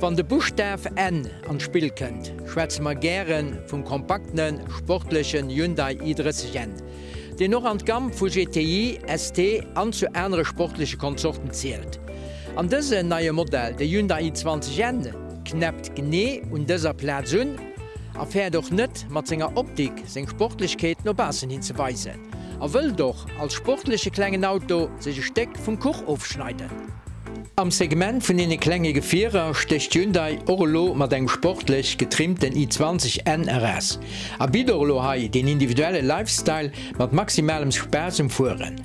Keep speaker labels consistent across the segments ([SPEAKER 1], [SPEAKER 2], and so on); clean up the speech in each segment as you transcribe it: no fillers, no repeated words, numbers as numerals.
[SPEAKER 1] Wann de Buschtaf N an d'Spill kënnt, schwätze mer gäre vum kompaktene, sportlechen Hyundai i30 N, deen och an d'Gamm vu GTI, ST an zu anere sportleche Konsorten zielt. An dësen neie Modell, de Hyundai i20 N, knäppt genee un dëser Plaz un a fäert och net, mat senger Optik seng Sportlechkeet no baussen hin ze weisen. A wëllt och als sportleche klengen Auto sech e Stéck vum Kuch ofschneiden. Am Segment vun deene klenge Gefierer stécht Hyundai och elo mat engem sportlech getrimmten i20 N eraus a bitt och elo hei deen individuelle Lifestyle mat maximalem Spaass um Fueren.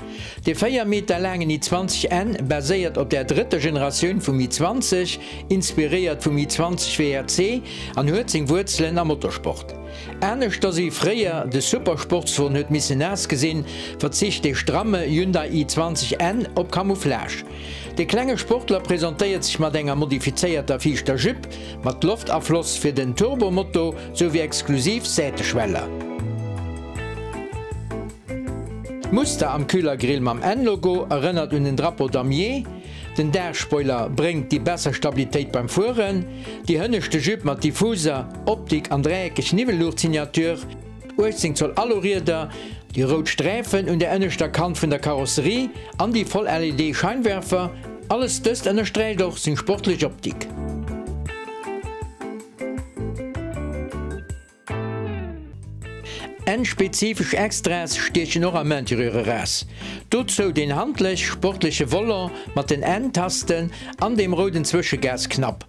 [SPEAKER 1] De 4 Meter laangen i20 N baséiert op der drëtter Generatioun vum i20, inspiréiert vum i20 WRC an huet seng Wuerzelen am Motorsport. Aneschters ewéi fréier de Supersportswon huet missen ausgesinn, verzicht dee stramme Hyundai i20 N op Camouflage. De klenge Sportler presentéiert sech mat enger modifizéierter viischter Jupe, mat Loftafloss fir den Turbomoto souwéi exklusiv Säiteschweller. D'Muster am Kühlergrill mam N-Logo erënnert un den Drapeau damier. Den Daachspoiler bréngt déi besser Stabilitéit beim Fueren. Déi hënneschte Jupe mat Diffuser, Optik an dräieckeg Niwwelluucht-Signature, 18 Zoll Alurieder, déi rout Sträifen un der ënneschter Kant vun der Karosserie an déi voll LED-Scheinwerfer, alles dëst ënnersträicht och seng sportlech Optik. N-spezifesch Extras stiechen och am Interieur eraus. Dozou deen handlech sportleche Volant mat den N-Tasten an dem rouden Zwëschegasknapp,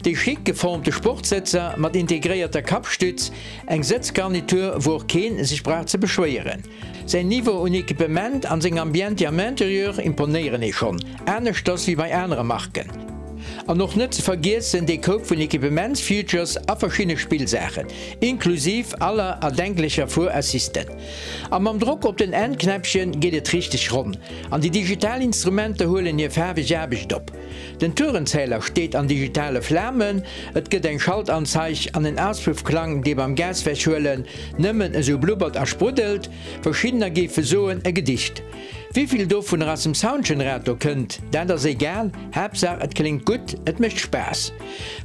[SPEAKER 1] déi chic geformte Sportsëtzer mat integréierter Kappstütz, eng Sëtzgarnitur wou och keen sech brauch ze beschwéieren. Säin Niveau un Equipement an seng Ambiente am Interieur imponéieren ee schonn, aneschters wéi bei anere Marken. An och net ze vergiessen dee Koup vun Equipementsfeatures a verschiddene Spillsaachen, inklusiv aller erdenklecher Fuerassisten. A mam Drock op den N-Knäppchen geet et richteg ronn an déi digital Instrumenter huelen hir faarweg Aarbecht op. Den Tourenzähler steet an digitale Flamen, et gëtt eng Schaltanzeig an en Auspuffklang, dee beim Gaswechhuelen nëmmen esou blubbert a spruddelt, verschiddener géife soen e Gedicht. Wéivill dovunner aus dem Soundgenerator kënnt, dat ass egal, Haaptsaach et kléngt gutt, et mécht Spaass.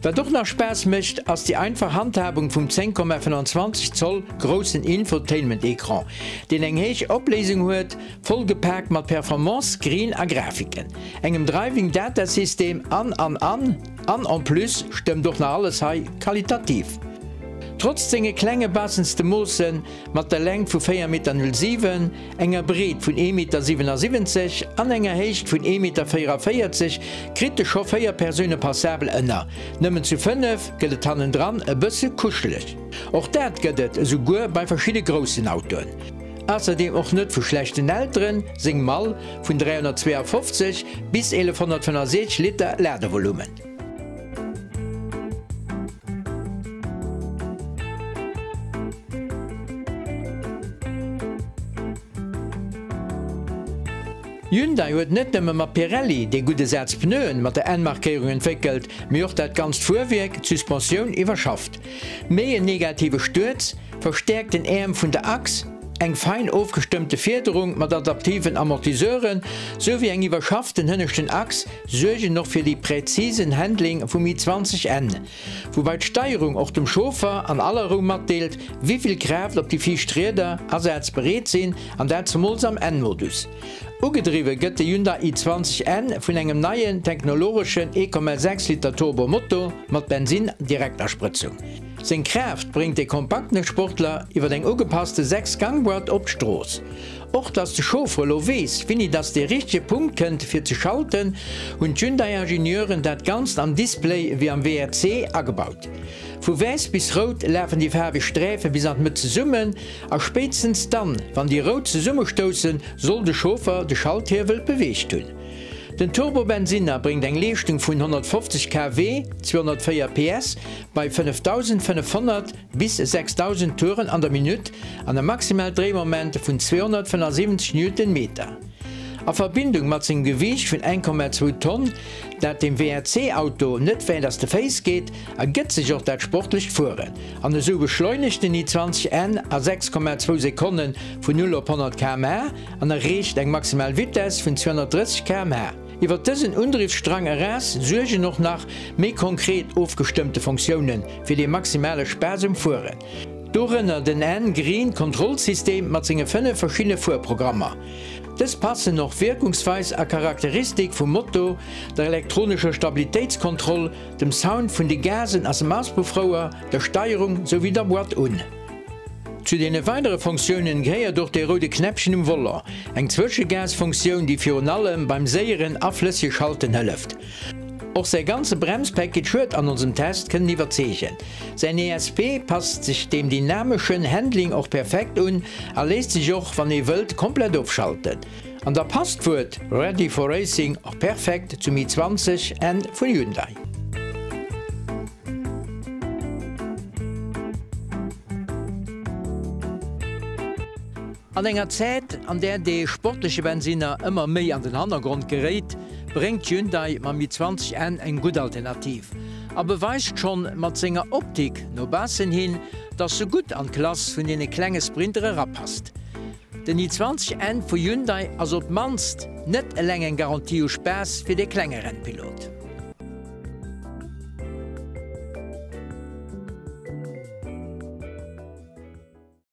[SPEAKER 1] Wat och nach Spaass mécht, ass déi einfach Handhabung vum 10,25 Zoll groussen Infotainment-Ecran, deen eng héich Opléisung huet, vollgepaakt mat Performance Screen a Grafiken, engem Driving Data System an an an an en plus stëmmt och nach alles hei qualitativ. Trotz senge klenge baassenste Moossen, mat der Längt vu 4 Meter 07, enger Breet vun ee Meter 77 an enger Héicht vun ee Meter 44 kritt de scho 4 Persoune passabel ënner. Nëmmen zu 5 gëtt et hannendran e bësse kuscheleg. Och dat gëtt et esou guer bei verschidde groussen Autoen. Ausserdeem och net vu schlechten Elteren, seng Mall vun 352 bis 1165 Liter Ladevolumen. Hyundai huet net nëmme mat Pirelli dee gudde Saz Pneuen mat der N-Markéierung entwéckelt, mee och dat ganzt Fuerwierk, d'Suspensioun, iwwerschafft. Méi en negative Stuerz, verstäerkten Äerm vun der Achs, eng fein ofgestëmmte Fiederung mat adaptiven Amortiseuren, souwéi eng iwwerschafften hënneschten Achs suergen och fir déi präzisen Handling vum i20 N. Woubai d'Steierung och dem Chauffer an aller Rou matdeelt, wivill Kraaft op déi viischt Rieder asazbereet sinn, an dat zemools am N-Modus. Ugedriwwe gëtt de Hyundai i20 N vun engem neien technologeschen 1,6 Liter Turbo-Motor mat Bensin-Direktasprëtzung. Seng Kraaft bréngt de kompaktene Sportler iwwer eng ugepasste 6-Gang-Boîte op d'Strooss. Och dass de Chauffer elo weess, wéini dass dee richtege Punkt kënnt fir ze schalten, hunn d'Hyundai-Ingenieuren dat Ganzt am Display wéi am WRC agebaut. Vu wäiss bis rout lafen déi faarweg Sträife bis an d'Mëtt zesummen a spéitstens dann, wann déi rout zesummestoussen, soll de Chauffer de Schalthiewel beweegt hunn. Den Turbo-Bensinner bréngt eng Leeschtung vun 150 kW, 204 PS, bei 5500. Bis 6.000 Touren an der Minutt an e maximaalt Dréimoment vun 275 Newtonmeter. A Verbindung mat sengem Gewiicht vun 1,2 Tonn, dat dem WRC-Auto net wäit ass de Féiss geet, ergëtt sech och dat sportlecht Fueren. An esou beschleunegt den i20 N a 6,2 Sekonne vun 0 op 100 km/h an erreecht eng maximal Vitess vun 230 km/h. Iwwer dësen Undriffsstrang eraus suergen och nach méi konkret ofgestëmmte Fonctiounen fir dee maximale Spaass um Fueren. Dorënner den N-Green Kontrollsystem mat senge 5 verschiddene Fuerprogrammer. Dës passen och Wierkungsweis a Charakteristik vum Moto, der elektronescher Stabilitéitskontroll, dem Sound vun de Gasen aus dem Auspuffrouer, der Steierung souwéi der Boîte un. Zu deene weidere Fonctiounen gehéiert och dee roude Knäppchen um Volant, eng Zwëschegasfunktioun, déi virun allem beim séieren a flëssege Schalten hëlleft. Och säi ganze Bremspackage huet an onsem Test kënnen iwwerzeegen. Säin ESP passt sech deem dynameschen Handling och perfekt un a léisst sech och, wann ee wëllt, komplett ofschalten. An da passt d'Wuert Ready for Racing och perfekt zum i20 N vun Hyundai. An enger Zäit, an där dee sportleche Bensinner ëmmer méi an den Hannergrond geréit, bréngt Hyundai mam i20 N eng gutt Alternativ a beweist schonn mat senger Optik no baussen hin, dass se gutt an d'Klass vun deene klenge Sprinter erapasst. Den i20 N vu Hyundai ass op d'mannst net eleng eng Garantie u Spaass fir dee klenge Rennpilot.